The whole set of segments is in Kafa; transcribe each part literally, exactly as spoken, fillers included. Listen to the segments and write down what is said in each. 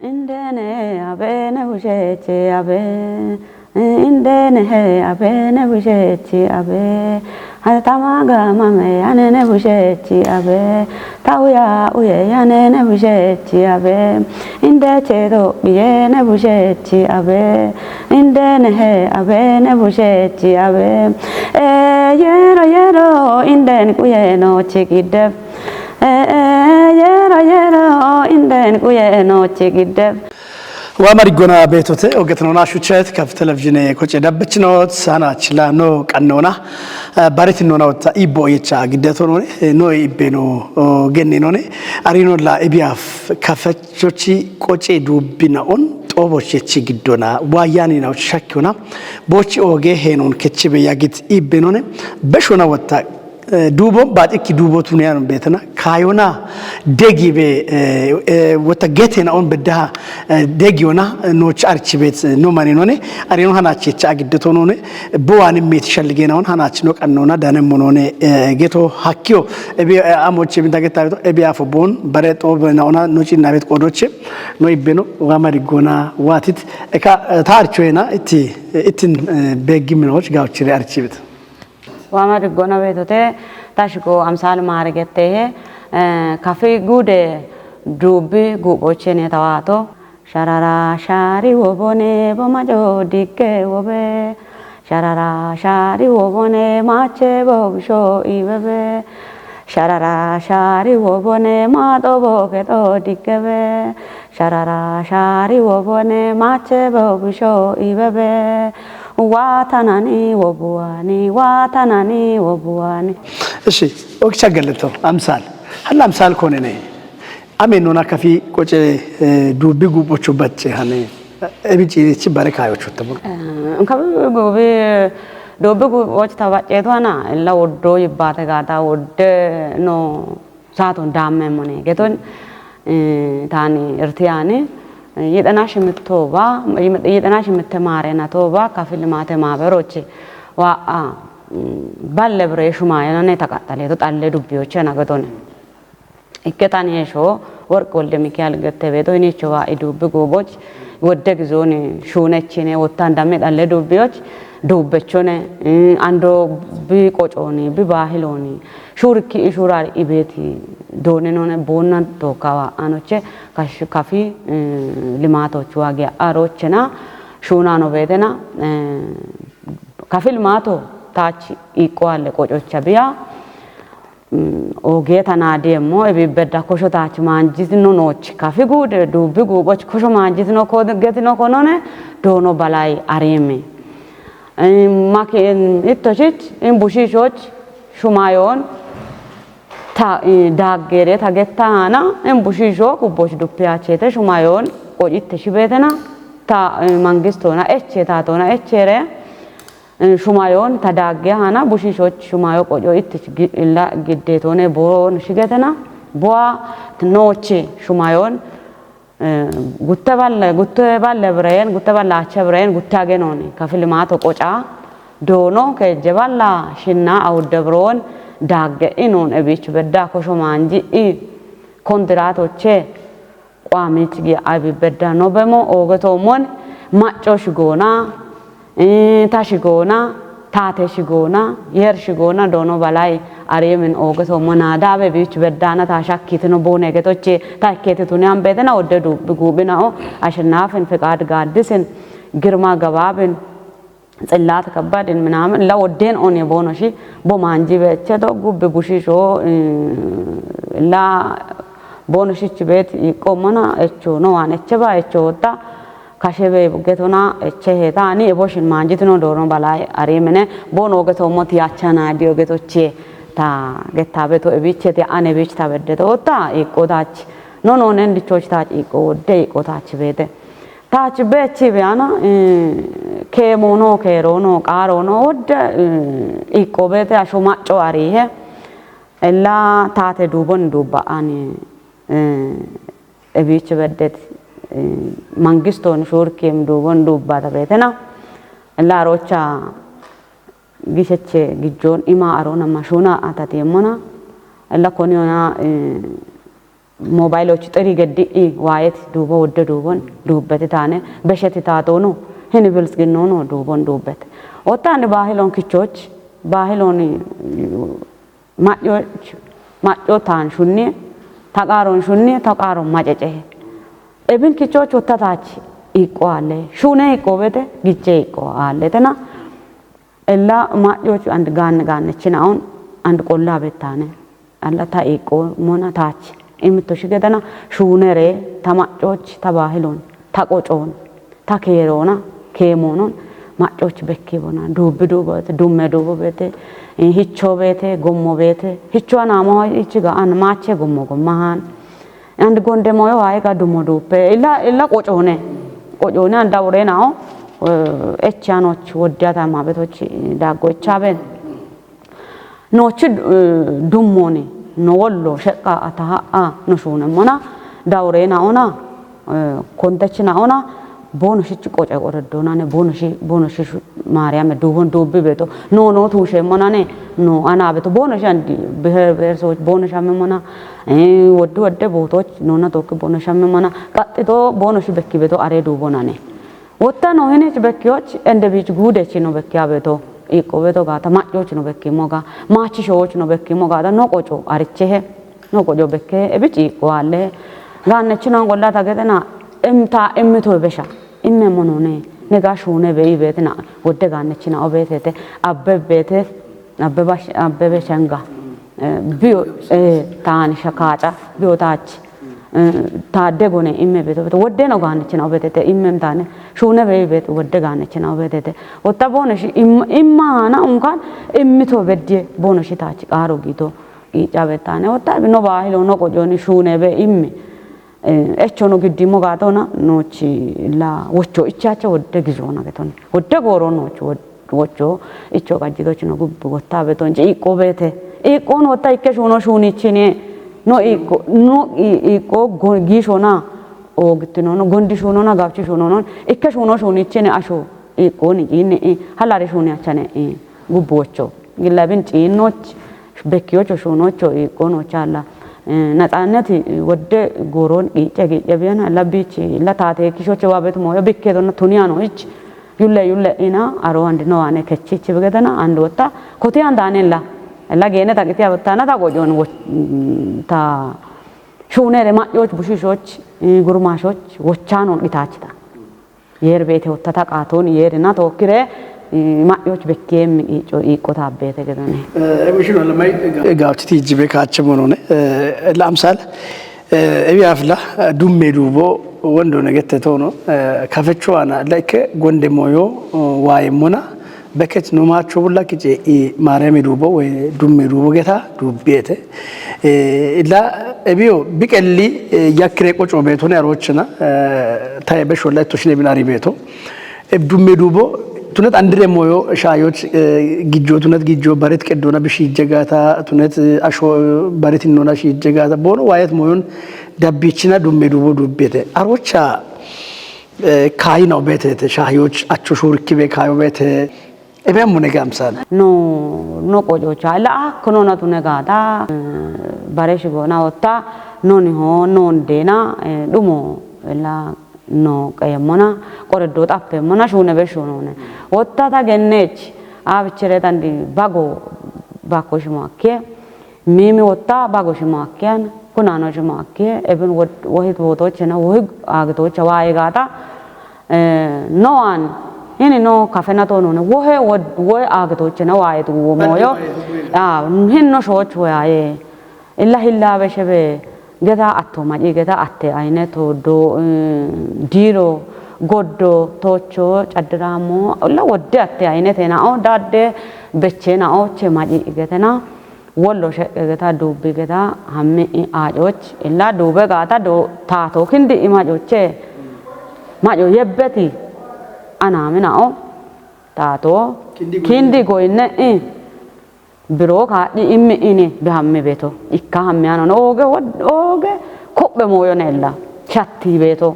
Indene abene busheche abe. Indene he abene busheche abe. Hatama gamame anene busheche abe. Tauya uye anene busheche abe. Inde chedo biyene busheche abe. Indene he abene busheche abe. E yero yero inden kuyeno chikidep. E yero yero inden kuyeno chikidep. Waa mari gona beetote ogetnoona shuchet kaf televizhine koce dabbichinot sana chila no qannona. Barit nona wata ibo yecha giddeto none no ibbeno genne none. Arino la ibiaf kafechochi qoce dubbina on xobo shechi giddona wayani na shakkona. Bochi oge henon kechibe yagit ibbenone. Beshona wata duubon baaxikki duubotu ne yanon beetana kaayona degibe wota getena on beddaha degiyona nooch archibet no maninone. Arino hanachi cha agiddeto none. Bo wani meti shalligena on hanachi no qannona danemmo none. Geto hakkiyo ebi amoche binta getta beto ebi afo bon bare xobe na ona no cinnabet qodoche no ibbeno wama diggona watit eka taarcho ena itti ittin beggiminoch gawchire archibet. Wama diggona beetote tashiko amsal maaregettehe kafi gude duubbi guuphochene tawaato. Sharara shari wobone bo majo dikke wobe. Sharara shari wobone mache bo gisho ibebe. Sharara shari wobone mato bo keto dikkebe. Sharara shari wobone mache bo gisho ibebe. Watanani wobuani watanani wobuani. Eshi okcha geleto amsal hal amsal konene. Ame nona kafi qoce duubbi guuphocho bacce hane. Ebi ciirichi bare kaayochu tebun. Kafi gubi duubbi guuphocho tabacce to hana illa woddo yibbate gaata wodde no. Saaton daammemmone geton taani irtiyani yixena shimittoba yixena shimitte maarena toba kafi limaate maaberoche wa'a balle bire shuma yanane taqaxxaleto xalle dubbiyoche na gedone. Ikke tani heeshsho Worqi Wolde Mikael gette beeto hinicho wa'i duubbi guuphoch wodde gizooni shuunechine wottan damme xalle dubbiyoch duubbechone ando bi qocooni bi baahilooni shuurikki ishurar ibeeti doonenone boonna tookkawa anoche kafi limaatochu waagi arochena shuunano beetena kafi limaato taach iiqqo alle qococha biya. Ogeeta naadiemmo ebi bedda kosho taach maanjitino nooch kafi guude duubbi guuphoch kosho maanjitino getino konone doono balay ariimi. Maki ittochich in bushiishoch shumayoon ta daaggeere ta gettahaana in bushiisho gubboch duppiyacheete shumayoon qocitte shibeetena ta mangistoona eche taatoona echeere shumayoon ta daaggehaana bushiishoch shumayo qoco ittich illa giddeetoone boon shigetena boa nooche shumayoon gutte balle gutte balle bireen gutte balle acha bireen gutte agenooni kafi limaato qoca doono keejje balla shinna awudde biroon daagge inoon ebiich bedda kosho maanji i kondiraatoche quamich gi abi bedda no bemo oogetoomon macco shigoona ta shigoona taate shigoona yer shigoona doono balay ariimin oogetoommo naada abe biich beddaana ta shakkitino boone getoche ta ikkeeti tuni ambeetena odde duubbi guuphinao ashinnaafin fiqaad gaaddisin girma gabaabin tsillat kabbadin minaamin la woddeen one boonoshi bo maanji beecheto gubbi bushiisho la boonoshich beet iqqoommona echo no waan eche ba echo wotta kashe bey getona eche heeta ani eboshin maanjitino doono balay ariimine boon oogetoommo tiyacha naadiyo getoche ta gettabeto ebiichete an ebiich ta beddeto wotta iqqo taach no noonen dichoch taach iqqo wodde iqqo taach beete. Taach beechi beyana keemoono keeroono qaaroono wodde iqqo beete asho macco ariihe ella taate duubon duubba ani ebiich beddet mangistoon shuurkiim duubon duubbata beetena ella aroocha gisheche gijjoon ima aroona mashuuna atatiemmona ella koniyona Mobayilochi xiri geddi'i waayeti duubo wodde duubon duubbeti taane besheti taatoono hini bilsginnoono duubon duubbete. Otta andi baahiloon kichoochi baahiloon ma'yooch ma'yoo taanshunni taqaaroonshunni taqaaroon macecehe. Ebin kichoochi otta taachi iiqqo aalle shuune iiqqo beete gicce iiqqo aalletena. Ella ma'yoochu and gaanne gaanne chinaon and qollaa bettaane. Alla ta iiqqoo mona taachi imitto shigedana shuunere ta ma'yoochi ta baahiloon ta qocoon ta keeroona keemoonon ma'yoochi bekkiibona duubbi duubote dumme duubo beete hichoo beete gommo beete hichoo anaamo ichiga an maache gommo gommahaan. And gonde moyo wae ga dumo dupe illa illa qocone qocone anda ure nao. Echanoch woddiata mabetoch daggo echaben nochi dummoni no wollo sheqqa ataha a no shune mona daure naona kontechi naona bono shichi qoce qoredonane bono shi bono shi maariyame duubon duubbi beeto no no tuusheemmonane no anaa beeto bono shi andi biheer biheer sooch bono shammemmona woddu wadde bootoch nona tokki bono shammemmona qaxxito bono shi bekki beeto are duubonane. Wotta no hinich bekkiyoch ende biich guudechi no bekkiya beeto iiqqo beeto gaata ma'yooch no bekkiimmo ga maachi shooch no bekkiimmo gaata no qoco arichehe no qoco bekke ebi ciiqqo aalle gaannechi no gollata gedena imta immito besha imme monone nega shuune beyi beetina wodde gaannechi na obeetete abbe beete abbe bash abbe beshanga biyo taani shakaaca biyo taachi taadde gone imme beeto beeto wodde no gaannechi na obeetete imme taane shuune beyi beeto wodde gaannechi na obeetete wotta boone shi imma haana unkan immito beddiye boone shi taachi qaaro giito qiicca bettaane wotta bino baahilo no qojooni shuune be imme echono giddimmo gaatona noochi la wocho ichacha wodde gizoona getoni wodde gooro noochi wodde wocho icho qajjitochino gubbi wotta betonchi iiqqo beete iiqqoon wotta ikke shuuno shuunichini no iiqqo no iiqqo giishona oogitinono gondi shuunona gabchi shuunonon ikke shuuno shuunichini asho iiqqooni ciinni halari shuuni achane gubbi wocho gillabin ciinnoch bekkiyocho shuunocho iiqqoonocha alla naxaanneti wodde gooroon qiicce qiicce biyana labbichi la taateekkishoche waabet mooyo bikkeetonna tuniyano ich yulle yulle ina aro andi no ane kechichi bigedana and wotta koti andaanella la geene taqitiya wottana ta qojoon ta shuunere ma'yooch bushishoch gurmaashoch wochaano qitaachita yeer beete wottata qaatoon yeerina tookkire ma'yooch bekkeemmi qiicco iiqqota abbeete gedane. Ebushino lamai gaawchiti ijjibe kaache monone lamsal ebi afla dumme duubo wondo negette toono kafecho ana like gonde moyo waayemmona bekech no maacho bulla kice i maariyami duubo woy dumme duubo geta duubbiete illa ebiyo biqelli yakkire qoco beetone aroochina taye besholla ittoshine binari beeto ebdumme duubo tunet andire moyo shaayoch gijjo tunet gijjo baret qeddona bish hijjegata tunet asho baret innona shi hijjegata boono waayet moyon dabbichina dumme duubo dubbete arocha kaayina obetete shaayoch acho shuurikkibe kaayo obete ebe amune gamsana. No no qojocha la kunona tune gata bare shigona otta noni ho non dena dumo la no qeemmona qoreddo xappeemmona shuune be shuunoone wotta ta genneech aabichere tandi bago bakko shimo akke miimi wotta bago shimo akkean kunano shimo akke ebin wohit wotochena wohi aagitocha waaye gaata no an hini no kafena to none wohe wohe aagitochena waaye tu moyo hin no shooch waaye Illa hillaawe shebe geta atto maci geta atte ayine tooddo diiro goddo toocho caddiramo illa wodde atte ayine tenao dadde beche nao che maci getena wollo sheqqe geta duubbi geta hammi aacoch illa duube gaata do taato kindi imacoche maco yebbeti anaaminao taato kindi goyinne i Biro kaadhi immi ini bihammi beto ikka hammi anano ooge wod- ooge kophe mooyonella shatti beto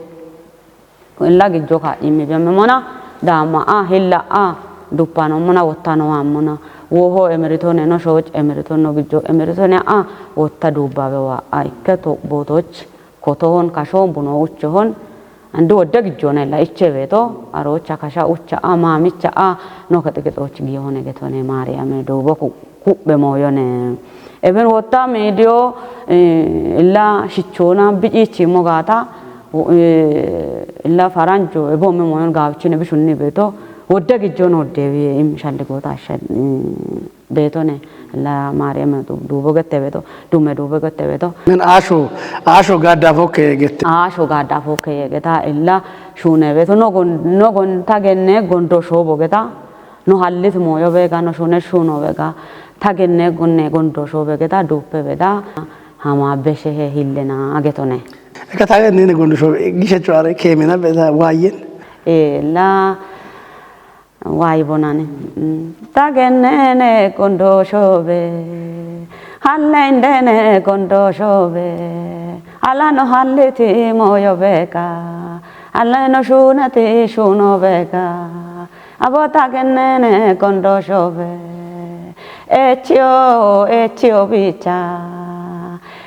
illa gijjo kaadhi immi bihammi mona daama a hilla a duppano mona wottano ammona Woho emirito ne no, shooc emirito no, gijjo emirito ne a, wotta duubbabe wa a ikke to bootoch kotohon, kashohon, buno uchohon, andi wodde gijjo ne la iche beto, arocha kasha ucha a, mamicha a, no kete ketoch giyone getone Maariyame duubo ku-, kubbe moyone. Eben wotta midiyo, eh, illa shichona bicichi mogata, eh, illa faranjo, ebo me moyon gawchine bishunni beto, wodde gijjo no dewi im shalli gota sha-, eh, beetone, illa Maariyame du-, duubo gette beeto, dume duubo gette beeto. Men aasho, aasho gaadda fokke gette. Aasho gaadda fokke geta illa shuune beeto, no gon-, no gon-, ta genne gondo shoobo geta, no hallit mooyo beega, no shuune shuuno beega, ta genne gonne gondo shoobe geta, duuppe beeda, hama beshe he hillena getone. Eka ta genne ne gondo shoobe, gishe chuare kemena beeta waayen. Illa Wayi bonani. Mm. Ta gennene gondo shoobe, halle indene gondo shoobe, alano halliti mooyo beeka, alano shuunati shuuno beeka, abo ta gennene gondo shoobe, echiyo, echiyo bicha,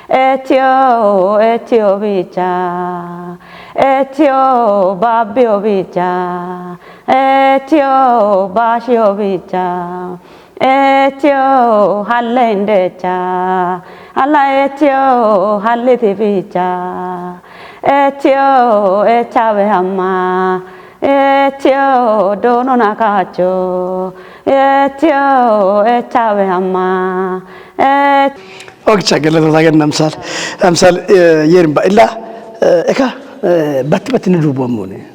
echiyo, echiyo bicha, echiyo babbiyo bicha, Echiyo bashiyo bicha, echiyo halle indecha, ala echiyo halliti bicha, echiyo echawe hamma, echiyo dono nakacho, echiyo echawe hamma, ech- Ogcha gele to tagen namsal, namsal, eh, yerin ba illa, eh, eka, eh, batti batti ni dubo mune.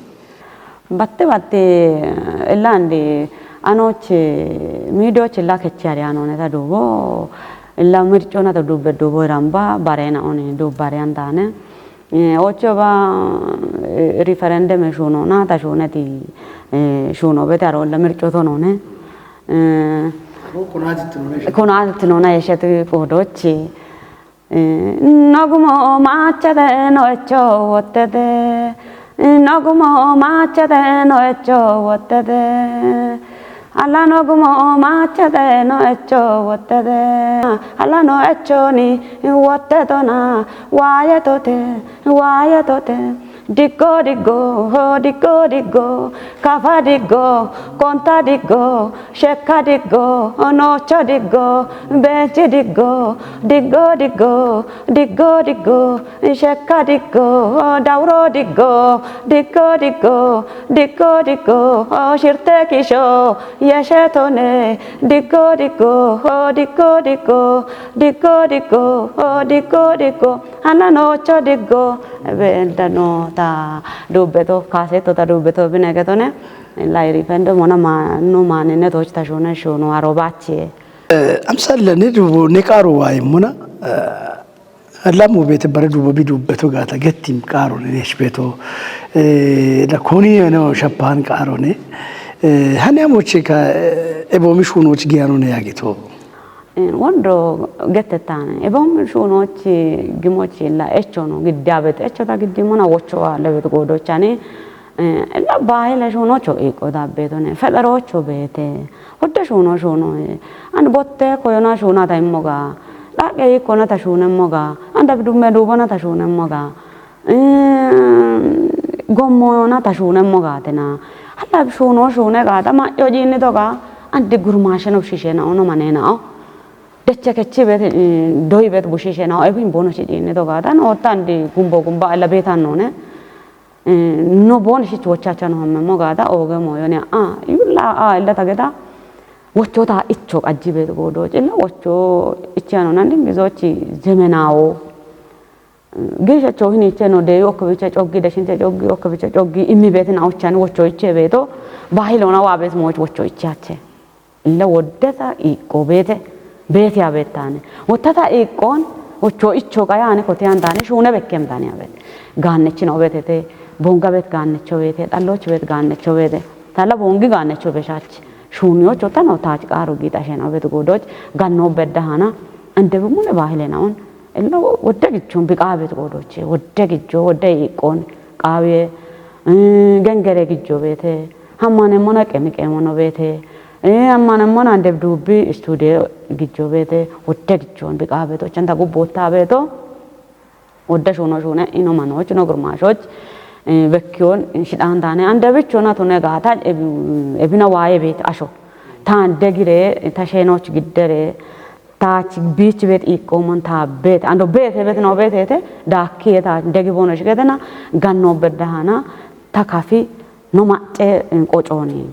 Batte batte, eh, illa andi anochi, miidiyochi illa kechi ari anone ta dubo, illa mircona ta dubbe dubo iramba, barena oni du barean dane. Eh, ocho ba, eh, referendum shuno na ta shuneti, eh, shuno bete aro illa mirco to none. Eh, Abo kunati tinone. Kunati tinone yesheti kodochi. Eh, nogumo machate no echo wottete. Eh, nogumo machate no echo wottete. Ala nogumo machate no echo wottete. Ala no echoni wottetona. Waye tote, waye tote. Diggo diggo, ho diggo diggo, kafa diggo, konta diggo, shekka diggo, nocho diggo, benchi diggo, diggo diggo, diggo diggo, shekka diggo, dauro diggo, diggo diggo, diggo diggo, shirte kisho, yeshetone, diggo diggo, diggo diggo, diggo diggo, diggo diggo. Hana nocho diggo, benda no ta dubbe to, kaseto ta dubbe to bine getone, lai rifendo mona ma, no mane ne toch ta shone shono aro bache. Eh, amsalla ne dubo ne karo wai mona, eh, lamu bete bare dubo bi dubbe to gata gettim karo ne nesh beto, eh, la koni no shapan karo ne, eh, hane amoche ka, eh, ebo mi shuno chi giano ne yagito. Eh, wondo gettetane. Ebom shunochi gimochi la echono giddiabet. Echota giddimona wochowa lebet godochani. Eh, la bahile shunocho iko dabbetone. Federocho bete. Hodde shuno shuno, eh. An botte koyona shunata immoga. Daqe ikona ta shunemmoga. Anda dumme dubona ta shunemmoga. Eh, gommoyona ta shunemmo gaatena. Hala shuno shune gaata ma'yo jiinni doga andi gurmaasheno shishena ono manena o. Deche kechi bet, eh, doi bet bushishena o. Ebin bono shi jiinni doga ta no ta andi gumbo gumba ala betan none. Eh, no bon shi chochacha no hamme mo gaata oge moyone a. Yulla a illa tageta. Wocho ta icho qajji bet godo. Illa wocho ichi ano nandi gizochi zemenawo. Giisha choohini iche no deewi okko bicha coggi, dashinte coggi, okko bicha coggi, immi beetina ochan wocho iche beeto, baahilona waa beet mooch wocho iche ache. Illa woddeta iqqo beete, beete abeetane. Wottata iqqon, wocho icho qayane kote andane, shuune bekkem dane abet. Gaannechi no beetete, bonga beet gaannecho beete, xalloch beet gaannecho beete. Tala bongi gaannecho beshach. Shuuniyocho tano taach qaaro giita shena beet godoch, ganno bedda hana, ande bumule baahilena on. Illa wodde gichon biqaabet qoodoche, wodde gicho, wodde iqqon qaawiye, eh, gengere gicho beete, hammanemmona qemi qeemono beete, Ee, ammanemmona debduubbi istuudiyo gijjo beete, wodde gijjoon biqaa beeto, chanta gubboottaa beeto, wodde shuuno shuune ino manooch no gurmaashoch, ee, bekkiyoon shidhaan daane, ande bichoona tune gaata, eb-, ebina waaye beet asho. Taan degire, ta sheenooch giddere, taach biich beet iiqqoomon taa beet, ando beete beet no beetete, daakkiye taa degi boono shiketena, ganno beddahana, ta kafi, no macce, ee, qocooni.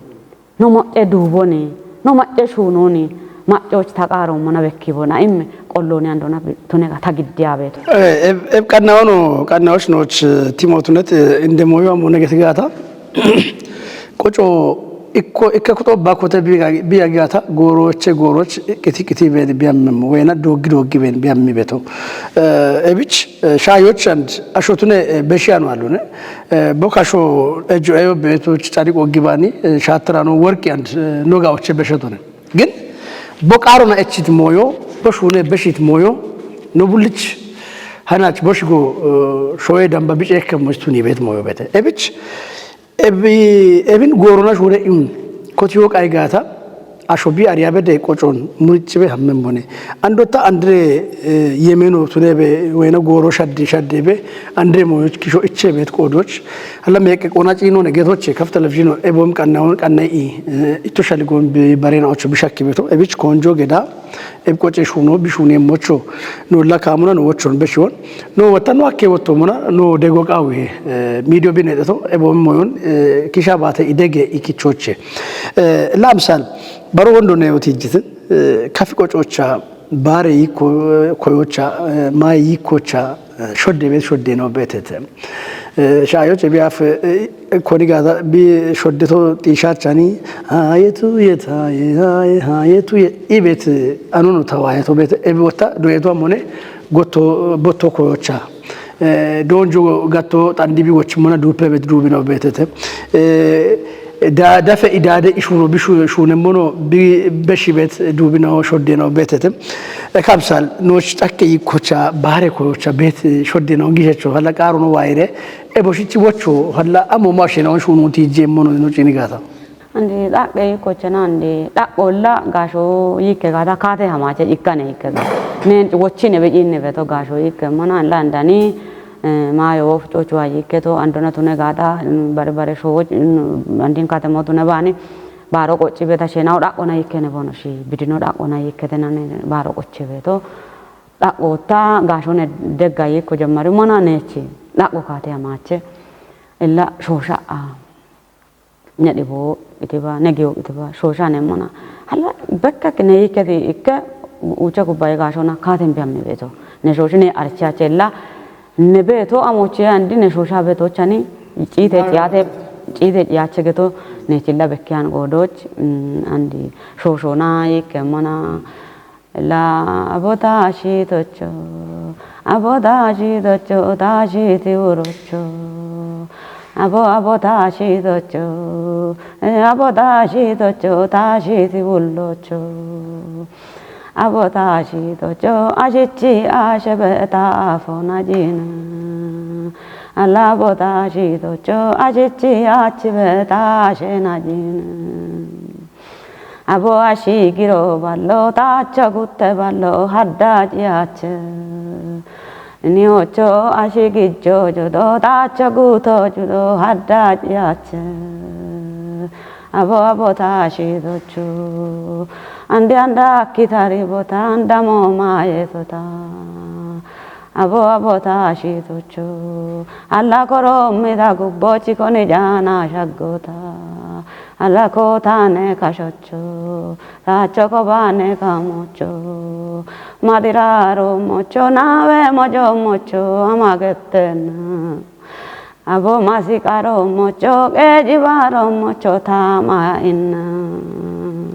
No mo'e duuboni, no mo'e shuunoni, ma'coch taqaaroommona bekkibo, naimme qollooni andona tune ta giddiya beeto. Eh, eb-, eb qannawono, qannawoch nooch, eh, timo tunet, eh, inde moyo amone geti gaata. Qoco ikko, ikke kuxo bakkote biya, biya gaata, gooroche gooroch, qiti qiti been biyammem, wena dooggi dooggi been biyammi beto. Eh, ebich, eh, shaayoch and asho tune, eh, beshiya no alune. Eh, bokasho ejjo eyo beetoch xadiqo gibani, eh, shaatirano worqi and, eh, noga oche beshetone. Gin, bo qaarona echit moyo, bo shuune beshit moyo, no bullich hanach boshigo, eh, shoye damba bice ekkemoch tuni beet moyo beete. Ebich, ebi, ebin goorona shuune in, kotiyo qay gaata, asho bi ariya bede qocon muricci be hammen bone. Andotta andre, eh, yemeno tune be wena gooro shadde shadde be andre moyoch kisho iche beet qoodoch. Hala meeqqe qona ciino ne getoche kaf televizhino ebom qannaon qannai, eh, itto shaligon bi barena ocho bishakki beto. Ebich konjo geda, eb qoce shuuno bi shuune mocho. No la kamuna no wochon beshiwon. No wata no akke wotto mona, no dego qawe, eh, midiyo bineteto, ebom moyon, eh, kisha bate idege ikichoche. Eh, lamsal, baro wondo ne otijjitin, eh, kafi qococha, bare yikko, koyocha, eh, mai yikkocha, eh, shodde be shodde no betete. Eh, shayoche bi af, eh, koni gaza bi shodde to tishachani, ayetu yeta, ye, aye, ayetu ye, ibet, eh, anono tawaye to bet, ebi wota, do yeto amone, gotto, botto koyocha. Eh, donjo gatto xandibi wochimona duupe bet duubino betete. Eh, da-, dafe idade ishuno bishu-, shunemmono bi-, beshi bet duubino shoddeno betete. E kamsal, nooch xakke yikkocha, bare koyocha bet shoddeno gishecho, hala qaruno wayire, e boshichi wocho, hala amo mashina on shuno tijemmono no cinigata. Andi dhaqqe yikkochena andi dhaqqolla gaasho yikke gaata kaate hamaache ikkane yikke gaata. Neen wochine be inne beto gaasho yikke mana landani, eh, maayo wof cochuwa yikke to andona tune gaata, mm, bare bare showo, mm, andin katemo tune baani baaro qocci beta shenao dhaqqona yikkene bono shi bidino dhaqqona yikke tenane baaro qocce beto. Dhaqqotta gaashone degga yikko jammari mana neechi dhaqqo kaate hamaache. Illa shosha a. Ne dhibo itiba, ne giyo itiba, shosha ne mona. Hala bekka kine yiketi ikke ucha kubbaye gaashona kaaten biyammi beto. Ne shoshi ne archachella, ne beto amoche andi ne shosha beto chani, ciite ciate, ciite ciache geto, ne chilla bekkiyan godoch, mm, andi shoshona yikke mona. La abota shitocho, abota shitocho, ta shiti urocho. Abo abota shitocho, eh, abota shitocho, ta shiti ulocho. Abota shitocho, ashichi ashebe ta afona jina. Ala abota shitocho, ashichi achibe ta shena jina. Abo ashi giro ballo, tacho gutte ballo, hadda ciache. Niocho ashi gijjo judo, tacho guto judo, hadda ciache. Abo abo tashi dochu. Andi anda kitari bota, anda mo maye tota. Abo abo tashi docho. Alla koro mida gubbo chikone jana shaggota. Alla ko tane kashocho. Tacho ko bane kamocho. Madira ro mocho, nawe mojo mocho, amagetena. Abo masiqaro mocho, qeji baro mocho tama inna.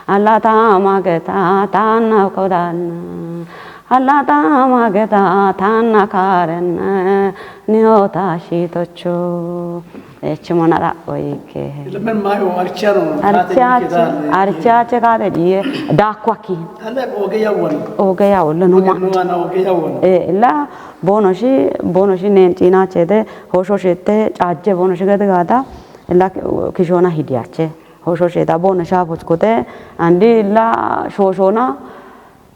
Alla tama geta tanna kodanna. Alla tama geta tanna karenna. Niyo tashi tocho. Echimona dhaqqo yikke. Lemen mayo archaro. Archache, archache kate diye. Dakwaki. Ale oge yawon. Oge yawon, no ma. No ana oge yawon. Eh, la Bono shi, bono shi nen cina chete, hosho shete, caje bono shi gede gada, la kishona hidiyache. Hosho sheda bona shafoch kote, andi la shoshona,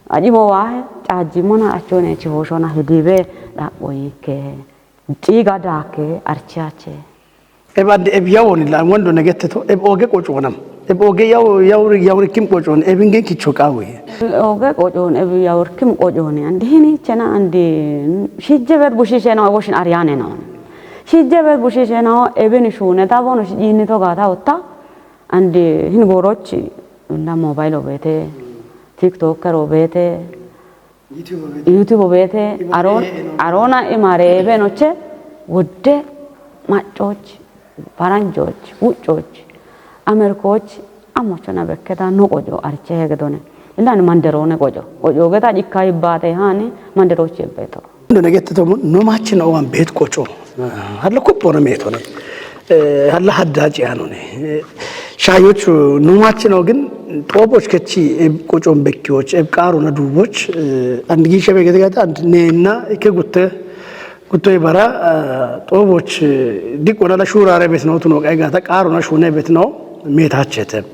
ajimo wahe, cajimona achone chi hoshona hidibe, da boyike. Ciga dake, archiache. Eb andi eb yawoni la wando negetteto, eb oge qoconam. Eb oge yaw, yaw, yawri kim qocon, eb ingen kicho qawi. Oge qocon, eb yawri kim qoconi. Andi hini chena andi shijebet bushi shena woshin ariane no. Shijebet bushi shena ebeni shune ta bono shijini to gata otta. Andi hin gorochi la mobile obete, TikToker obete, YouTube obete, aron, arona imare benoche, wodde, maccoch, faranjoch, wuccoch, Amerikoch, amochona bekkeda no qoco, arche hegedone. Ilani manderone qoco. Qoco geta cikka ibbate hani, manderoch ebbeto. Ndo negetteto no machina owan bet qoco. Halla kuppona metone. Eh, halla hadda cianone. Eh, shayoch no machina ogin, tobos kechi, eh, qocon bekkiyoch, eh, qarona duboch, eh, and gishe begete gata, and nena, ike gutte, gutto ibara, eh, tobos, eh, dikona la shurare betno tuno qai gata, qarona shune betno, metachete.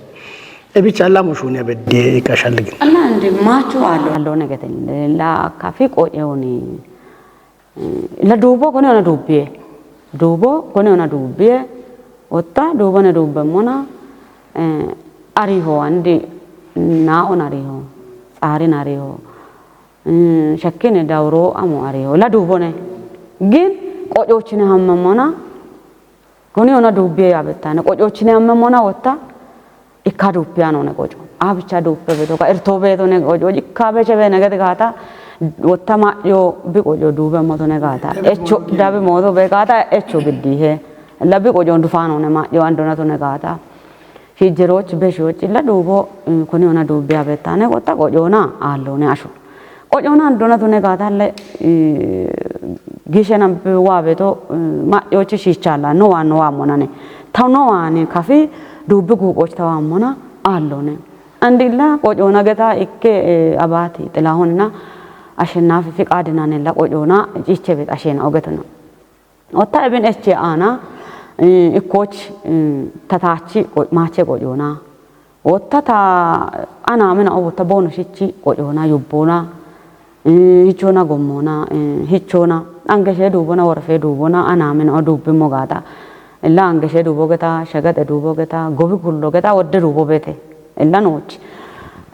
E bicha la mo shune bedde kashalgin. Alla andi macho allo. Allo negeten, la kafi qoceoni. Eh, la dubo kone ona dubie. Dubo kone ona dubie. Otta dubo ne dubbe mona. Eh, ariho andi na on ariho. Tsarin ariho. Mm, shakkine dawro amo ariho. La dubo ne. Gin qocochine hamme mona. Kuni ona dubie ya betane. Qocochine hamme mona otta. Ikka duppe anone qoco. Abicha duppe beto ka irto beto ne qoco. Ikka beche be negede gata. Wotta ma yo bi qoco dube moto ne gata. Echo dabi moto be gata. Echo giddi he. La bi qoco dufano ne ma yo andona to ne gata. Hijeroch beshoch la dubo, mm, kuni ona dubbe abetane qotta qocona allone asho. Qocona andona to ne gata le, eh, gishe nampe wa beto, eh, ma yochi shichala no wa no wa monane. Tau no wa ne kafi dubbi gu qoch tawa mona allone. Andilla qocona geta ikke, eh, abati xilahonna ashennafi fiqadina ne la qocona ciche bet ashena ogetona. Otta ebin eche ana, eh, ikkoch, eh, tatachi qo-, mache qocona. Otta ta ana mena otta bono shichi qocona, yubbona. Eh, hichona gommona, eh, hichona. Angeshe dubona, warfe dubona, ana mena o dubbi mogata. Illa angeshe dubo geta, shagate dubo geta, gobi kullo geta, wodde dubo bete. Illa nochi.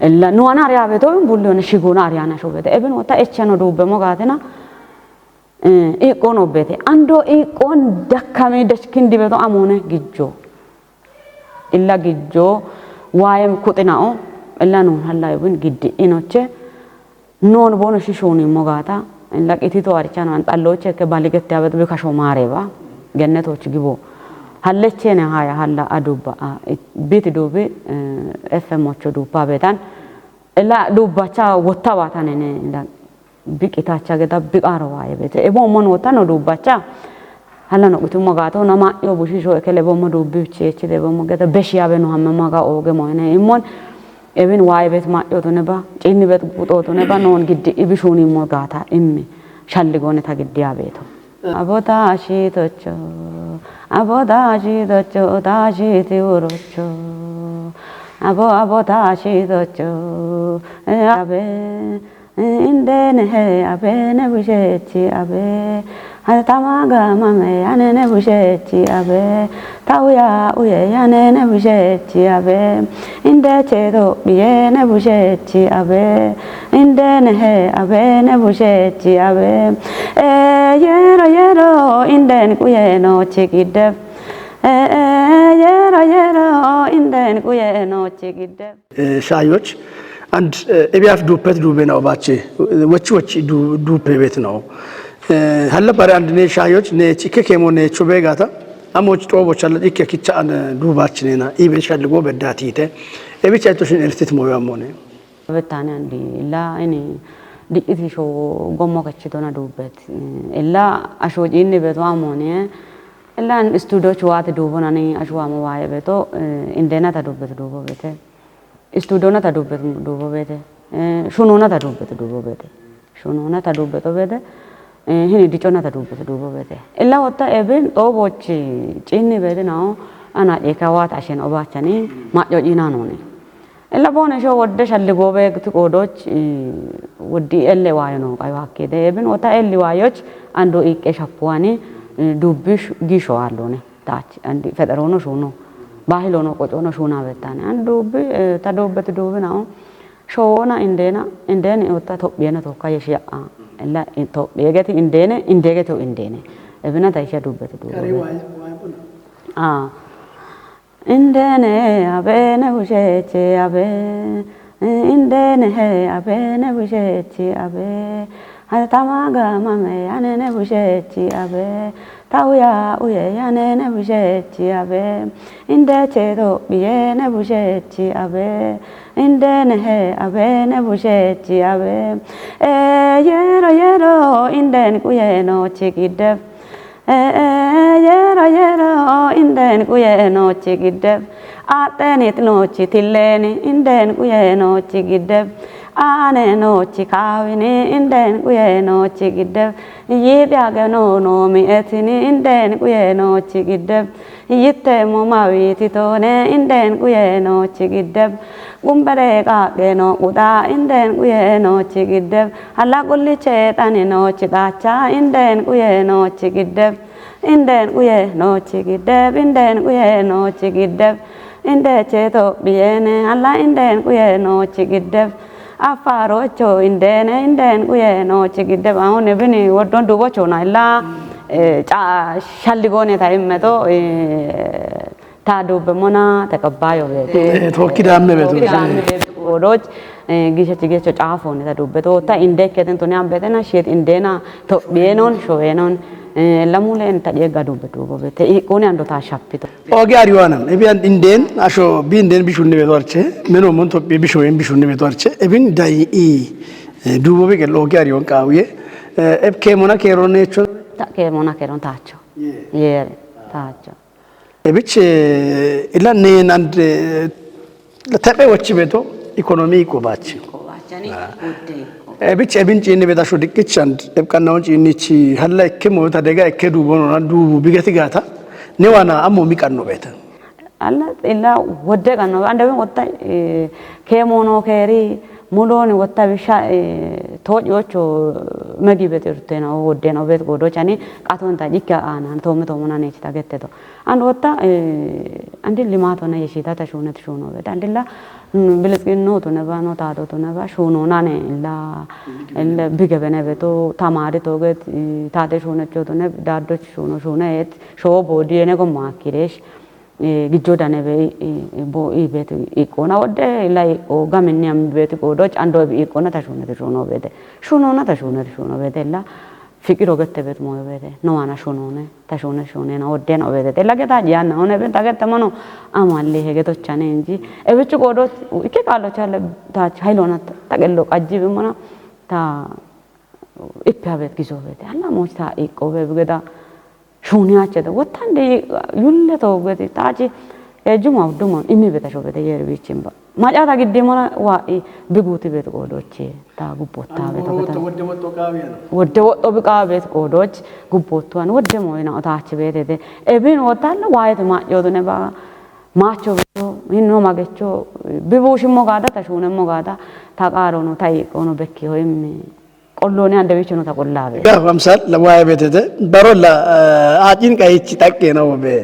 Illa nuana ari abeto, bulli one shigona ari ana shubete. Ebin otta echeno dubbe mogatena. Eh, iqqon obbete. Ando iqqon dakkami dachkin dibeto amone gijjo. Illa gijjo wayem kuxinao. Illa non halla ibin giddi inoche. Non bono shishuni mogata. Illa qitito arichano an xalloche ke baligette abeto bi kasho mareba. Gennetoch gibo. Hallechene haya halla adubba. A, it-, biti dubi, eh, F M ocho dupa betan. Illa dubbacha wotta watanene illa biqitacha geda biqaro waye bete. Ebo mon wotta no dubbacha. Hala no gutumo gato na ma yo bushisho ekele bomo dubbi uchi echi de bomo geda beshi abe no hamme maga oge moyne imon. Ebin waye bet ma yo tune ba. Chinni bet guto tune ba non giddi ibishuni mo gata immi. Shalli gone ta giddi abeto. Abota ashitocho, abota ashitocho, ta ashiti urocho. Abo, abota ashitocho, eh, abe, eh, indene he, abe ne bushechi, abe. Hare tamaga mame, ane ne bushechi, abe. Tauya uye, ane ne bushechi, abe. Inde chedo biye ne bushechi abe. Inde nehe abe ne bushechi abe. E yero yero inden kuye no chigideb. E, e, yero yero inden kuye no chigideb. Eh, shayoch and, eh, ebiyaf dupet dube na obache. Wechi wechi du-, dupe bet no. Eh, halla bare and ne shayoch ne chike kemo ne chube gata. Amoch to bochalla ikke kicha an, eh, dubachinena. Ibe shalli go bedatite. Ebicha to shin ertit moyo amone. Bettane andi illa ini di'iti sho gommo kachitona dubbet. Illa asho jinni beto amone. Illa an studio chuwate dubonani asho amo waye beto, eh, indena ta dubbet dubo bete. Studio na ta dubbet dubo bete. Eh, shuno na ta dubbet dubo bete. Shunona ta dubbe to bede, eh, hini dicona ta dubbe to dubo bede. Illa wotta eben to bochi chinni bede nao, Ana eka wata ashen obachani majo jina noni. Ella bone sho wodde shalli gobe tu kodoch woddi elle wayo no kai wakke de bin wota elli wayoch ando ikke shapwani dubbi gisho allone tach andi federono shuno bahilono qocono shuna betane an dubbi ta dubbi tu dubbi nao shona indena indene wota tobbiyana to kaye shiya ella tobbiyegeti indene indegeti indene ebina ta isha dubbi tu dubbi. Ah. Indene abe ne bushechi abe. Indene he abe ne bushechi abe. Hatama gama me ane ne bushechi abe. Tauya uye ane ne bushechi abe. Inde che do biye ne bushechi abe. Indene he abe ne bushechi abe. E yero yero inden kuye no chikidep. Ee yero yero inden kuye nochi giddeb. Axxeenit nochi tilleeni inden kuye nochi giddeb. Aane nochi kaawini inden kuye nochi giddeb. Yiidhage no noomi etini inden kuye nochi giddeb. Yitteemmo mawiti toone inden kuye nochi giddeb. Gumbere qaaqqe no quxa inden kuye nochi giddeb. Alla qulliche xani nochi xaacha inden kuye nochi giddeb. Inden kuye nochi giddeb, inden kuye nochi giddeb. Inde che tophiyene, alla inden kuye nochi giddeb. Affarocho indene, inden kuye nochi giddeb. Aun ebini woddon dubocho na illa eh, ca shalligone ta immeto eh, ta dubbe mona ta qabbayo be. Eh, tokki damme betu. Tokki damme betu. Odoch eh, gisha cigecho cafone ta dubbe to ta inde keten tuni ambetena shet indena tophiyenon shoyenon eh, lamule ta jega dubbe dubo be te ikone ando ta shapito. Oge ariwanan ebi an inden asho bi inden bishunne be dorche meno mon tophiye bishoyen bishunne be dorche ebin dai i eh, dubo be gel oge ariwan kawiye eh, eb kemona kero necho. Ta kemona kero tacho. Yere tacho. Ebich ila ne nand tepe wachi beto economy ko bachi. Ebich ebin chini beta sho dikich and eb kanna on chini chi halla ekke mo ta dega ekke du bono na du bigati gata ne wana ammo mi kanno beta. Alla illa wodde kanno ande ben wotta ke mono keri muloni wotta bisha tojocho magi betirtena wodde no bet godo chani qaton ta jikka ana to me to mona ne chita gette to. And wotta eh, andi limato na yeshita ta shunat shuno bet andilla bilitsginno to ne ba no tato to ne ba shuno na ne illa illa bige bene beto tamari to get tate shuno cho to ne daddo shuno shuno et sho bodi ene go makiresh eh, gijjo dane be eh, bo i bet ikona wodde illa iko gaminni am bet ko do chando be ikona ta shuno to shuno bet shuno na ta shuno to shuno bet illa fikiro gette bet moyo bete no ana shunone ta shune shune na odden obete te lage ta jiyan na one ben ta gette mano amalle hege to chane inji e bichu godo ikke kalo chale ta chailo na ta gello qajji be mana ta ippe abet gizo bete alla mo ta ikko be geda shuni ache de wottande yulle to gede ta ji e juma duma imi beta shobete yer bichin ba Macata gidde mona wa'i biguti bet qodoche ta gubbotta bet wodde woddo bi qaabet qodoch gubbottuan wodde moyna otachi betete ebin wottalla waayete ma'yodune ba maacho beto hinno magecho bibushimmo gaada tashunemmo gaada ta qaarono ta iiqono bekki hoyimmi Qollooni ande wichono ta qollaabe. Gaaf amsal la waa'ee beetete barolla haacin qayichi xaqqeena wobe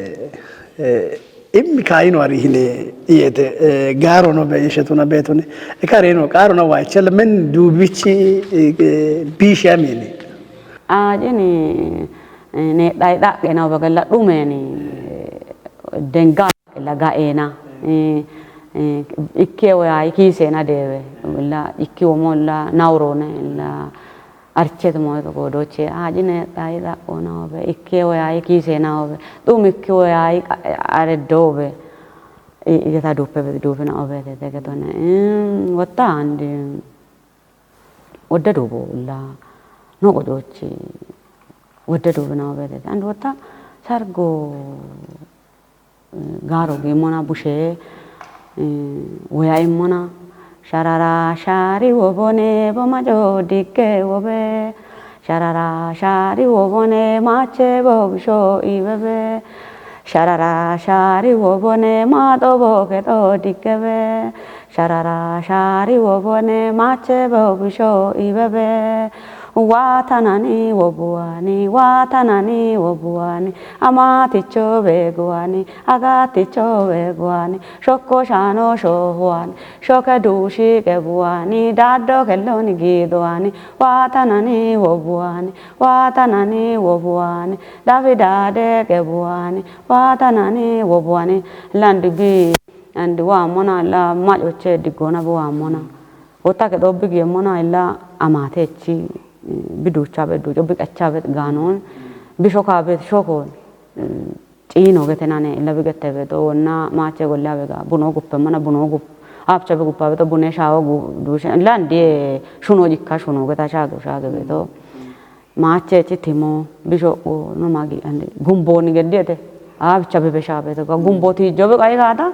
immi kaayino ari hine iyete gaarono be ishetuna beetuni ekareeno qaarona waayicha lamen duubichi biishamini. Aacini ne dai xaqqeena wobe galla dhumeni denga Illa ga'eena, eh, eh, ikkewo yaayi kiiseena deewe, illa ikkiwo mo illa nawroone, illa archet mo to godoche, aajine xayi xa'oona obe, ikkewo yaayi kiiseena obe, xum ikkiwo yaayi qa-, areddo obe, i-, igeta dupe be-, dupina obe te, te getone, eh, wotta andi, wodde dubo illa, no godoche, wodde dupina obe te, andi wotta sargo, Gaaro giimmona bushe, eh, woya immona. Sharara shari wobone bo majo dikke wobe. Sharara shari wobone mache bo bisho ibebe. Sharara shari wobone mato boke to dikebe. Sharara shari wobone mache bo bisho ibebe. Watanani wobuani, watanani wobuani. Amaticho beguani, agaticho beguani. Shoko shano shohuani, shoke dushi kebuani. Dado keloni gidoani. Watanani wobuani, watanani wobuani. Davida de kebuani. Watanani wobuani. Landi bi and wa mona la majoche digona bo wa mona. Ota ke do bigi mona ila amate chi bidu chabe du bi kachabe ganon. Bisho ka be shoko. Chino gete nane ila bigete be do na mache golla bega buno guppe mana buno gup. Apcha be guppa be to bune shawo gu du landi shuno jikka shuno geta shago shage be to. Maache ci timo bisho no magi ande gumboni geddi ete. Abcha bebe shabe to gumboti jobe kai gata.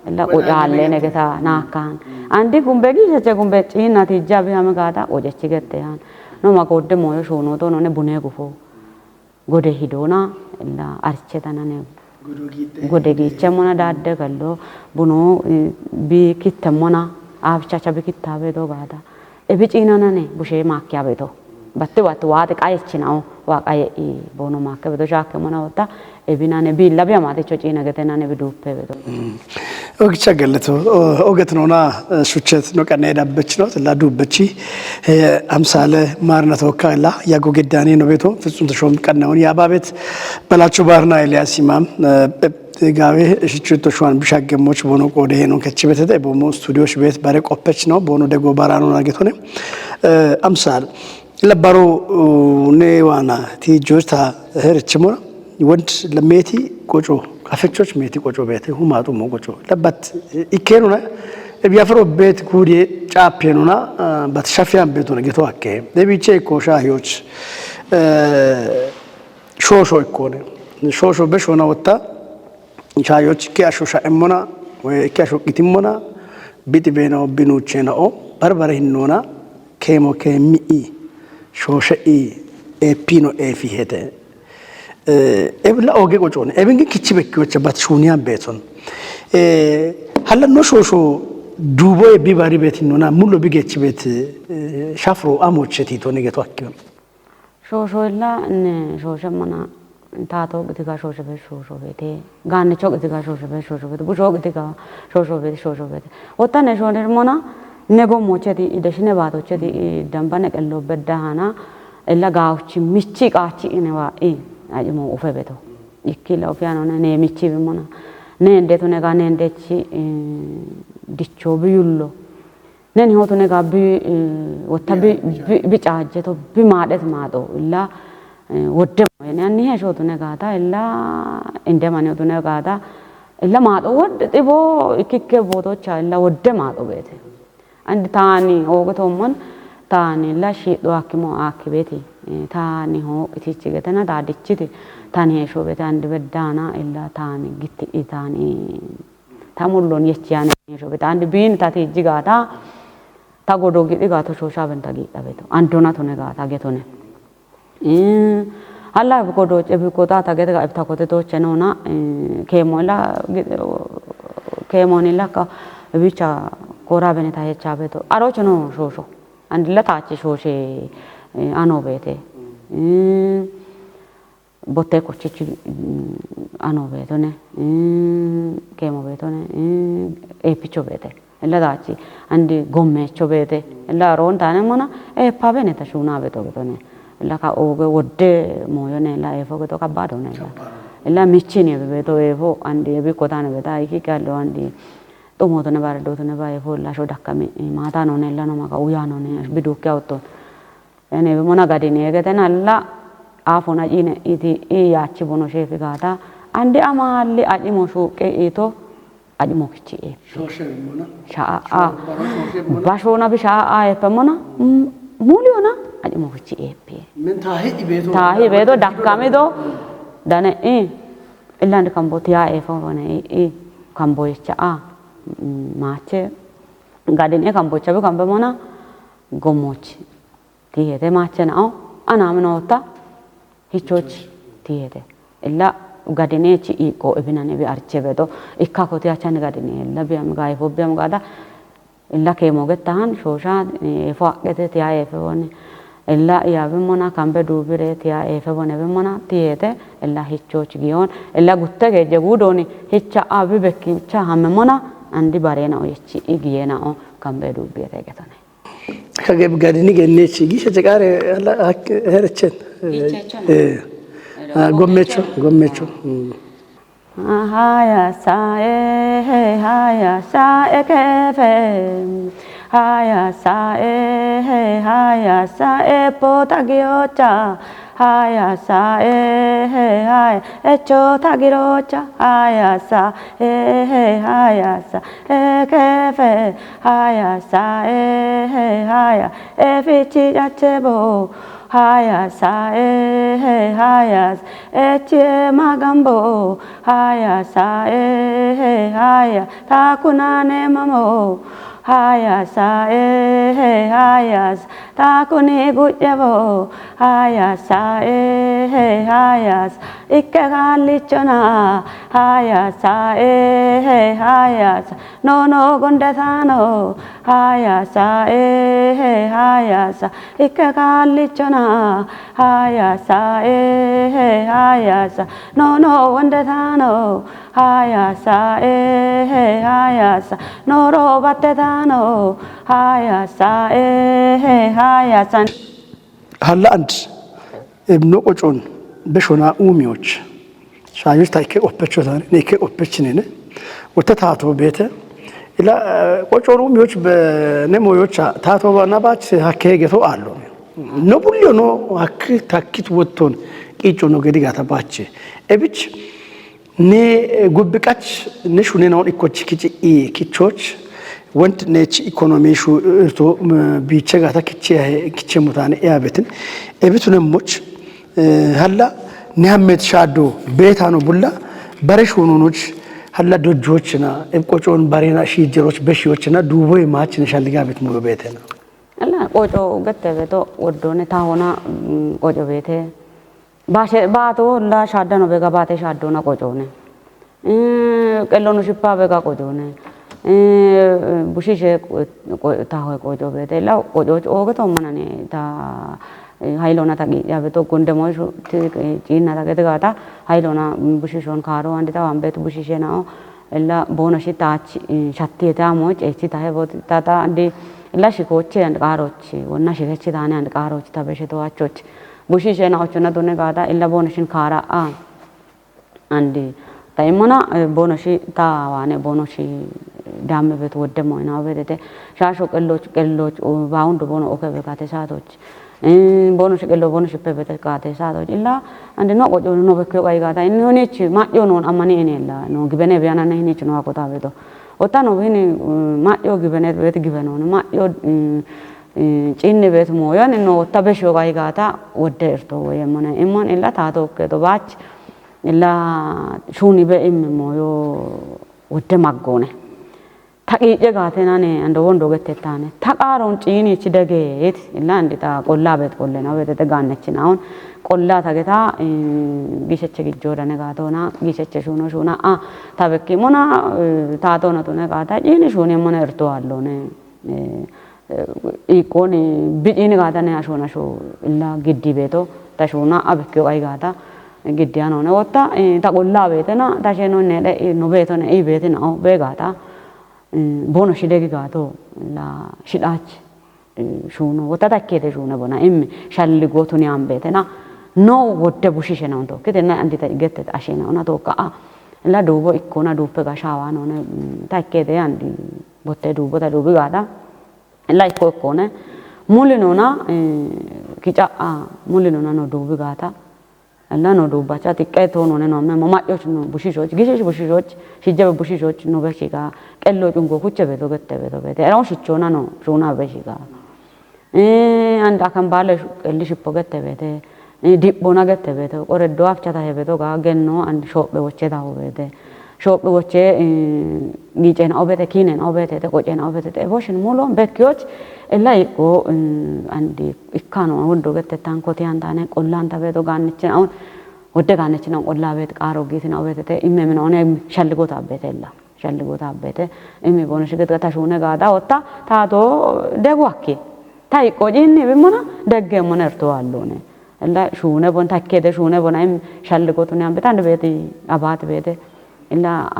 La ojalle ne geta nakan. Andi gumbe gi che gumbe china ti jabi hame gata oje chigette yan. No ma gode moyo shono to no ne bune gufo. Gode hidona la arche tanane. Gode giichemmona dadde gallo buno bi kittemmona abchacha bi kittabe do gada. Ebi ciinanane bushe maakkiyabeto. Batte batte waate qayechinao wa qaye i bono maakkebeto shaakkemmona wota ebinane bi labiya maaticho ciina getenane bi duuppebeto. Ogicha gallito oget nona shuchet no qanne dabbech no la dubbechi amsale marna tokka la yago geddani no beto fitsum tashom qanne on yababet balachu barna Elias imam Gawe shichito shuwan bisha gemmoch bono qode henon kechi betete bomo studio shibet bare qoppech no bono dego barano nagetone. Amsal la baro ne wana ti jota herchimona wond lameti qoco kafechoch meti qoco bete humatu mo qoco labat ikenuna ebi afro bet kudie chapenuna bat shafian betuna geto akke ebi che ko shahiyoch shosho ikkone shosho beshona wotta. Shaayoch ikke asho sha'emmona, woy ikke asho qitimmona, bixi beena'o binuucheena'o barbare hinnoona keemo keemmi'i shooshe'i eeppiino eefi hete. Ebila ooge qocoone ebingi kichi bekkiyocha bat shuuniyan beeton. Hallanno shoosho duuboye bibari beet hinnoona mullo bigechi beet shafro amoche tiitone geto akkiyon. Shooshoilla ne shooshe mana taato qitiga shooshe be shoosho beete gaannicho qitiga shooshe be shoosho beete busho qitiga shoosho beete shoosho beete wottane shoonir mona ne gommocheti ideshine baatocheti dambane qello beddahana illa gaawchi michi qaachi inewa i ajimo ufe beto ikkilla ufiyanone ne michi bimmona ne indetu ne ga ne indechi dicho biyullo Neni hotu ne gabbi wotta bi bi caajjeto bi maadet maaxo illa wodde moyene anni heeshootu ne gaata illa inde mani hotu ne gaata illa maaxo wodde xibo ikkikke bootocha illa wodde maaxo beete. Andi taani hooge toommon taani illa shiidho akkimo akkibeti taani hooqitichi getena daadichiti taani heeshoo beete andi beddaana illa taani gitti itaani. Ta mullon yechiyaane shobeta andi biin ta tijji gaata ta godo gidi gaato shosha benta giidhabeto andona tone gaata getone. Alla godo cebi kota ta gete ga ibta kote to chenona kemo la kemo ni la ka bicha kora bene ta yechabeto aro cheno shosho andi la tachi shoshe ano bete. Botte kochichi ano beetone keemo beetone eepicho beete illa daachi andi gommeecho beete illa roon taane mona eeppa bene ta shuuna beeto getone illa ka ooge wodde mooyone illa eefo geto kabbaadone illa illa michini ebe beeto eefo andi ebi kotaane beeta iki kallo andi xumootone baredootone ba eefo illa sho dakkami maataanone illa no maga uyaanone biduukke awutton Ene be mona gadine geten alla afona ine iti i yachi bono shefi gata andi amalli ajimo shuqe ito ajimo kichi e Shoshe mona. Sha a Baro shoshe mona. Bashona bi sha a e pe mona muliona ajimo kichi e pe Min tahi ibeto. Tahi bedo dakkami do dane i illand kambo tiya e fo ne i kambo yecha a mache gadine kambo chabe kambe mona gomochi Tihete mache na'o anaminoota hichochi tihete illa Gadinechi iko ebinane bi arche beto. Ikka koti achan gadine la biam gaifo biam gada. Illa kemo gettahan shosha efo akete tiya efo bone. Illa iya bimona kambe dubire tiya efo bone bimona tiyete illa hichoch giyon. Illa gutte geje gudoni hicha abi bekki cha hamme mona andi barena oyechi igiyena o kambe dubire getone. Kage gadini gennechi gisha jekare ala herchen. Gicha chana. Eh. Gommecho, gommecho. Haya sa e he haya sa e kefe. Haya sa e he haya sa e pota giocha. Haya sa e he haya e chota girocha. Haya sa e he haya sa e kefe. Haya sa e he haya e fichi achebo. Haya sa e he haya sa e chie magambo. Haya sa e he haya takunane mamo. Haya sa e he haya takuni gujebo. Haya sa e he haya ikke galichona. Haya sa e he haya nono gonde thano. Haya sa e he haya ikke galichona. Haya sa e he haya nono gonde thano. Haya sa e he haya noro batte thano. Haya sa e he haya. Halla and ebno qochon beshona umiyoch. Shayus ta ikke qoppecho tane ne ikke qoppechinene. Wotta tato bete. Illa qochon umiyoch be ne moyocha tato bana bach hakke geto allo. No bulyo no hakki takkit wotton qicho no gedigata bache. Ebich ne gubbiqach ne shunena on ikkoch kichi i kichoch. Went ne chi economy shu to biche gata kichi kichi mutane eyabetin. Ebitune moch halla ne hammet shaddo betano bulla bare shununuch halla dojjochna ebqochon barena shijeroch beshiyochna duboy machne shalliga bet mulo betena. Alla qoco gette beto woddone tahona qoco bete. Bashe baato la shaddano bega baate shaddona qocone. Qellono shippa bega qocone. Bushishe tahoe qoco bete la qoco oge to manane ta haylona ta qiya beto gonde mo ciinna ta gete gata haylona bushishon karo andi ta wambetu bushishe nao. Ella bono shi tachi shatti eta mo cechi tahe bot tata andi ella shikoche and qarochi wonna shikechi tane and qarochi ta beshe to achochi. Bushishe na ochona dune gata ella bono shin kara a. Andi ta imona bono shi ta wane bono shi damme bet wodde mo ina obetete. Shasho qelloch qelloch baundu bono oke begate satochi. Bono shi qello bono shi pebete gate satochi illa andi no qojo no bekyo gai gata inni honichi majo non amani enella no gibene biyana ne hinichi no akota beto. Ota no hini majo gibene bet gibeno majo cinni bet mo yani no ota besho gai gata wodde irto woyemone imon illa tato oke to bach. Illa shuni be imme moyo wodde maggone. Ta qiice gaatena ne ando wondo gette tane ta qaaron ciini ci degeet illa andi ta qolla bet qollena wetete gaannechinaon qolla ta geta giisheche gijjo dane gaatona giisheche shuno shuna a ta bekki mona ta tona tune gaata ciini shuni mona irto allone. Iqqooni biciini gaata ne ashoon ashoo illa giddi beeto ta shuuna abikkiyo qayi gaata giddi anoone wotta ta qollaa beetena ta sheeno ne dhe no beetone ii beeti nao bee gaata boono shidegi gaato la shidhaachi shuuno wotta ta ikkeete shuune bona immi shalli gootuni aan beetena no wodde bushishe naon tokkitena andita iggette asheena ona tokka a la duubo ikkona duuppe ga shaawa noone ta ikkeete andi botte duubo ta duubi gaata Illa ikko ikkone mulinona kica'a mulinona no duubi gaata. Illa no duubbacha tiqqe toonone no memo ma'yoch no bushishoch gishish bushishoch shijjabe bushishoch no beshiga qello cungo kuche beto gette beto bete. Era shichona no shuna beshiga. Eh anda kan bale qelli shippo gette bete. Dibbona gette beeto qoreddo afchata hebeto ga genno and shoophe woche taho beete shoophe woche giicena obete kiinena obete te qocena obete te boshin mulo bekkiyoch ella iqqo and ikkano wondo gette tanko tiyantane qollanta beeto gaannichen aun Wodde gaanechina qolla beet qaaro giitina obetete imme minoone shalligoota abbeetella. Shalligoota abbeete imme bono shigit gata shuune gaada otta taato degu akki. Ta iqqo jiinni bimmona deggeemmona erto allone. Illa shuune bon takkede shuune bona im shalligootuni ambita ande beeti abaati beete. Illa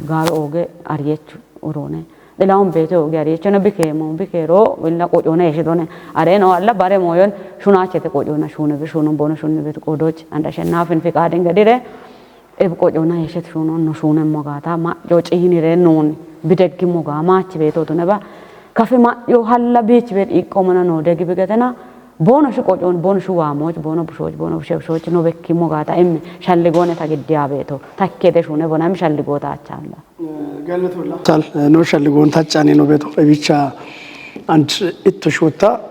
gaaru ooge ariyechu uroone. Ilahun beete ooge ariyechono bikeemo bikeero illa qocoona eshidone. Are no alla bare mooyon shunaachete qocoona shuune bi shuunu bono shuunni beet qodoch anda shennaafin fiqaadin gadire. Eb qocoona eshit shuuno no shuune mogaata ma jo cihinire nuun bideggi mogaa maachi beetootu neba. Kafe ma jo halla biich beet iqqo mana no degi bigatena. Bono shu qocoon bono shu waamoch bono bushoch bono bushe bushoch no bekki mogaata imme shalligoone ta giddiya beeto. Takkede shuune bona im shalligoota achaalla. Tal no shalligoon taccaani no beeto ebicha and itto shota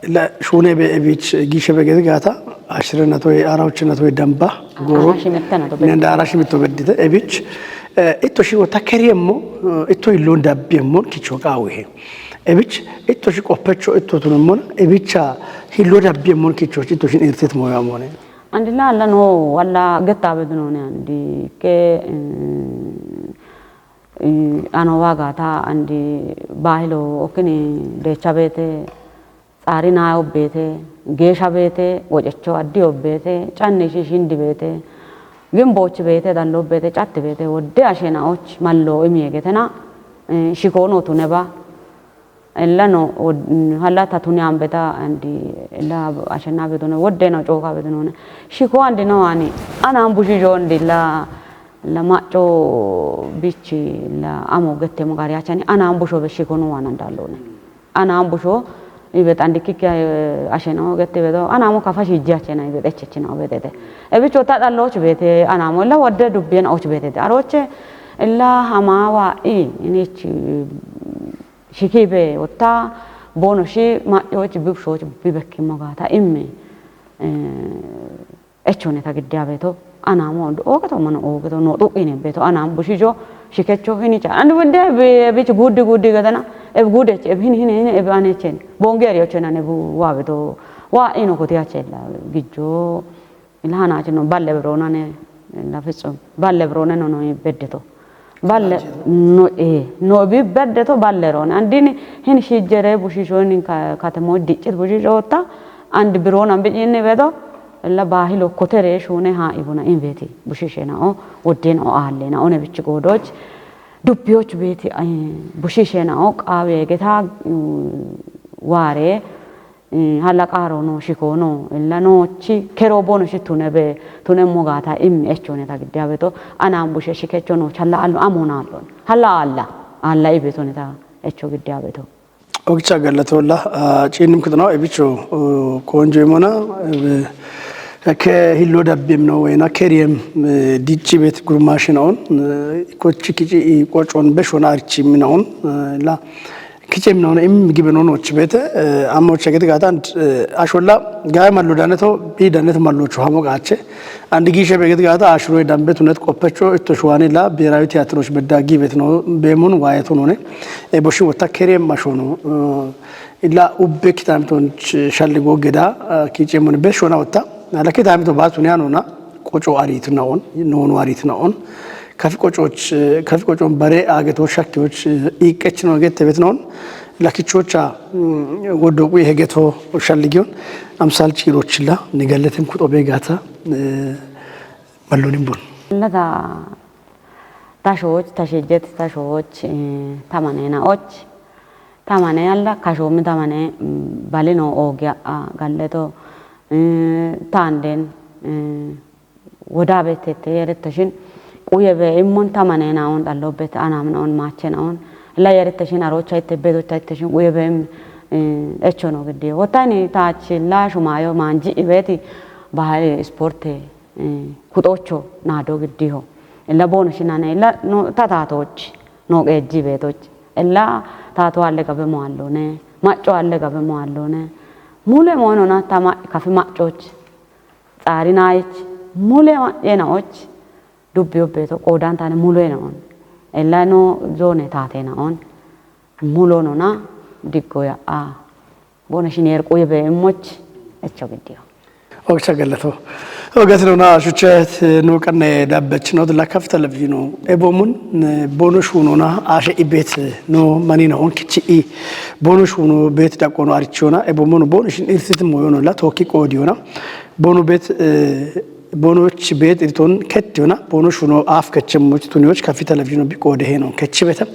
la shuune be ebich giishe be gedi gaata ashire nato ara uchi nato damba goro. Nenda ara shimitto beddite ebich itto shi wota keriyemmo itto illon dabbi emmon kicho qaawihe. Ebich itto shi qoppecho itto tunemmon ebicha hillo dabbi emmon kicho itto shin irtit moyamone. Andina alla no walla getta bedunone andi ke Ano waagaata andi baahilo okkini deecha beete, xaari naa obbeete, geesha beete, wocecho addi obbeete, canni shishindi beete, gimboochi beete, dallo beete, catti beete, wodde ashenaoch mallo imiye getena shikoonootu neba. Ella no halla tatuni ambeta andi ella ashenna bedone wodde no cooka bedone. Shiko andi no ani ana ambushi jondi la la macco bichi la amo gette mo gari achani ana ambusho be shiko no wana dallone. Ana ambusho ibe tandi kikya asheno gette bedo ana amo kafa shijja achena ibe echechina obedete. Ebicho ta dallo chibete ana amo la wodde dubben och betete. Aroche ella hamawa i inichi Shiki be otta bono shi ma'yoochi bibshoochi bibekki mogaata imme echone ta giddiya beeto anamo oogeto mano oogeto no xu'ine beeto anam bushijo shikecho hinicha and wende be bich guddi guddi gadana eb gudech eb hin hin hin eb anechen bonge eriyochena ne bu wa beeto wa ino koti achella gijjo Ila hanachi no balle birona ne la fitsum balle birona no no beddeto balle no e no bi beddeto balle rone andini hin shijjere bushisho nin katemo diccit bushisho ta and birona bijinni bedo la bahilo kotere shune ha ibuna inveti bushishena o woddena o allena one bichi godoch dubbiyoch beti bushishena o qawe geta ware Halla qaaro no shikoo no illa noochi keroo bono shi tune be tune mogaata immi echone ta giddiya beto anaan bushe shikecho no challa allo amo naallo halla alla alla ibe tune ta echo giddiya beto. Ogicha gallatolla ciinnim kitno ebicho konjo imona ke hillo dabbim no wena keriem dicci bet gurmashinaon kochi kici qocon beshona archi minaon la Kicem nono im gibe nono chibete amo chegete gata and asholla gaya mallo daneto bi daneto mallo cho hamo gache and gishe begete gata ashuro dambe tunet qoppecho itto shuwani la ብሔራዊ ቲያትሮች በዳ ጊቤት ነው በሙን ዋየቱ ነው e boshi wota kere mashono illa ubbe kitamton shalligo geda kicemon beshona wota ala kitamto batun yanona qoco arit na'on nono arit na'on kafi qococh kafi qocon bare ageto shakkiyoch iqech no gette bet na'on lakichocha wodo qu hegeto shalligiyon amsal cirochilla nigaletem kuxobe gata mallonin bun. Lata tashoch tashejjet tashoch tamane na'och tamane alla kashomi tamane balino ogiya galleto tanden wodabe tette yeretteshin quyebe immon tamane naon dhallobbet anam naon maache naon la yeretteshin arocha itte bedocha itteshin quyebe im echo no giddiyo wotani taach la shumayo maanji ibeti bahari isporte kuxocho naado giddiho illa bono shinane illa no tatatoch no qeejji beetoch illa tato alle gabe moallone macco alle gabe moallone mule moonona tama kafi maccoch Xaari naayich mule ma'yeena'och dubbi obbeeto qoodaantaane mule na'on ella no zoone taateena'on mulo nona diggo ya'aa bona shineer quye bee'immoch echo giddiyo. Ogcha galato. Ogatino na shuchet no kanne dabbech no la kaf television. Ebomun bono shuno na ashe ibet no manina on kichi. Bono shuno bet dakono arichona ebomun bono shin irsit moyono la toki kodiona. Bono bet bonoch bet irton ketiona bono shuno af kechem moch tunioch kafi television bi kode henon kechibeta.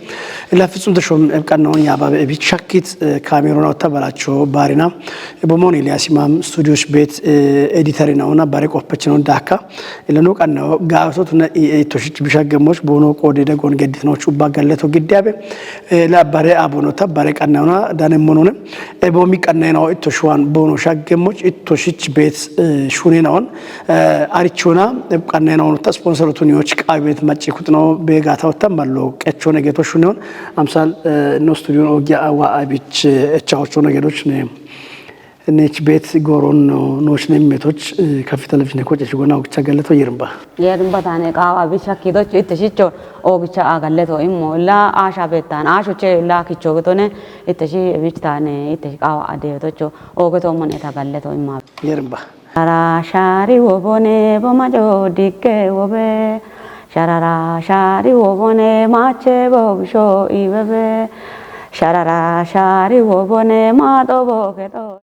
Ila fitsum tashom ebqannon ya babe ebi shakit kamerona tabalacho barina. Ebomon Elias Imam studios bet editor na ona bare qopechnon daka. Ila no kanno gaso tuna itoshich bishagemos bono kode dagon gedit no chuba galleto giddiabe. La bare abonota bare qannona dane monone. Ebomi qannena itoshwan bono shagemos itoshich bet shunenaon. Arichona qannena onota sponsor tuniyoch qabet macci kutno begata otta mallo qechone geto shuneon. Amsal no studio no gia awa abich echaochone gedoch ne. Nech bet goron no noch ne metoch kafi television koche shugona ogcha galeto yermba. Yermba tane qawa bicha kidoch itte shicho ogcha agaleto immo la asha betan asho che la kicho getone itte shi bich tane itte qawa ade tocho ogeto mon eta galeto imma. Yermba. Ara shari wobone bo majo dikke wobe. Sharara shari wobone mache bo bisho ibebe. Sharara shari wobone mato bo keto.